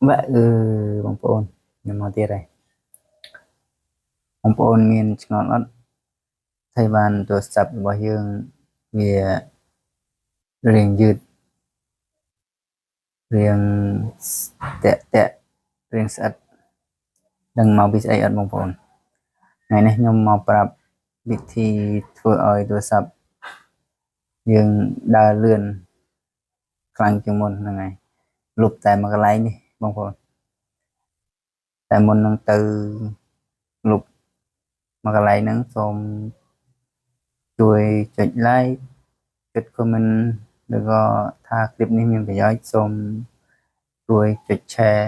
បាទអឺបងប្អូនខ្ញុំមកទៀតហើយបងប្អូនមានឆ្ងល់អត់ថៃបានទូរស័ព្ទរបស់យើងវារៀងយឺតរៀងតាក់តាក់រៀងស្អិតដឹងមកពីស្អីអត់បងប្អូនថ្ងៃនេះខ្ញុំមកប្រាប់វិធីធ្វើឲ្យទូរស័ព្ទយើងដើរលឿនខ្លាំងជាងមុនហ្នឹងហើយលុបតែមួយកន្លែងនេះបងប្អូនតែមុននឹងទៅលុបមួយកន្លែងហ្នឹងសូមជួយចុច like ចុច comment ឬក៏ថាคลิปនេះមានប្រយោជន៍សូមជួយចុច share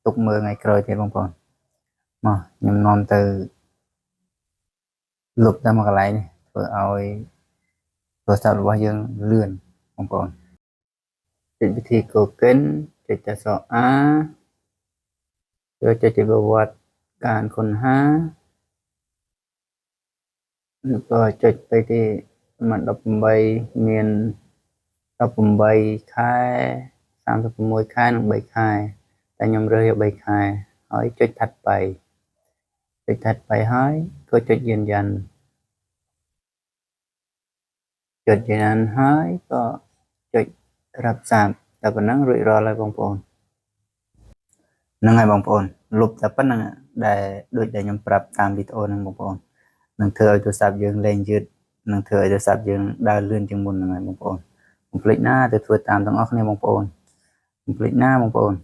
ទុកមើលថ្ងៃក្រោយទៀតបងប្អូនមកខ្ញុំនាំទៅលុបតែមួយកន្លែងនេះធ្វើឲ្យទូរស័ព្ទរបស់យើងលឿនបងប្អូនចុចវិធី Google ចុចអក្សរ A ចូលចុចជាប្រវត្តិការค้นหาឬក៏ចុចទៅទី18មាន18ខែ36ខែនិង3ខែតែខ្ញុំរើសយក3ខែហើយចុចถัดไปចុចถัดไปហើយក៏ចុចยืนยันចុចยืนยันហើយក៏ចុចรับทราบតែប៉ុណ្ណឹងរួចរាល់ហើយបងប្អូនហ្នឹងហើយបងប្អូនលុបតែប៉ុណ្ណឹងដែលដូចដែលខ្ញុំប្រាប់តាមវីដេអូហ្នឹងបងប្អូននឹងធ្វើឲ្យទូរស័ព្ទយើងលែងយឺតនឹងធ្វើឲ្យទូរស័ព្ទយើងដើរលឿនជាងមុនហ្នឹងហើយបងប្អូនកុំភ្លេចណាទៅធ្វើតាមទាំងអស់គ្នាបងប្អូនកុំភ្លេចណាបងប្អូន។